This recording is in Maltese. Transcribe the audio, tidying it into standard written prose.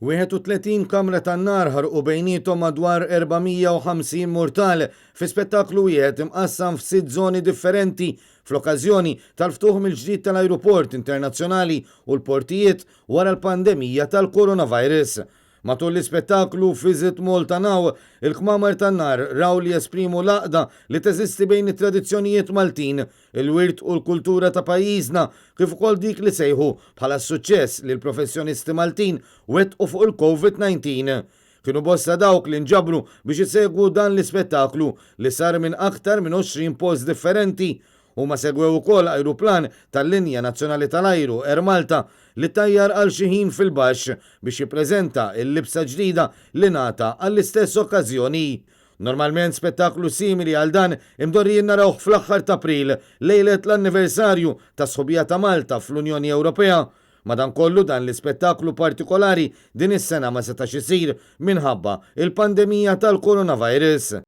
31 kamra tan-nar ħarqu bejniethom madwar 450 murtal fi spettaklu wieħed imqassam f'sitt żoni differenti fl-okkażjoni tal-ftuħ mill-ġdid tal-ajruport internazzjonali u l-portijiet wara l-pandemija tal-coronavirus. Matul l-ispettaklu Visit Malta Now, il-kmamar tan-nar raw li jesprimu l-għaqda li teżisti bejn it-tradizzjonijiet Maltin, il-wirt u l-kultura ta' pajjiżna kif ukoll dik li sejħu bħala s-suċċess li l-professjonisti Maltin wettqu fuq il-Covid-19. Kienu bosta dawk li nġabru biex isegwu dan l-ispettaklu li sar minn aktar minn 20 post differenti. Huma segwew ukoll ajruplan tal-linja nazzjonali tal-ajru Air Malta li tajjar għal xi ħin fil-baxx biex jippreżenta l-libsa ġdida li ngħata għall-istess okkażjoni. Normalment spettaklu simili għal dan imdorrijin narawh fl-aħħar t'April, lejlet l-anniversarju tas-sħubija ta' Malta fl-Unjoni Ewropea. Madankollu dan l-ispettaklu partikolari din is-sena ma setax isir minħabba l-pandemija tal-coronavirus.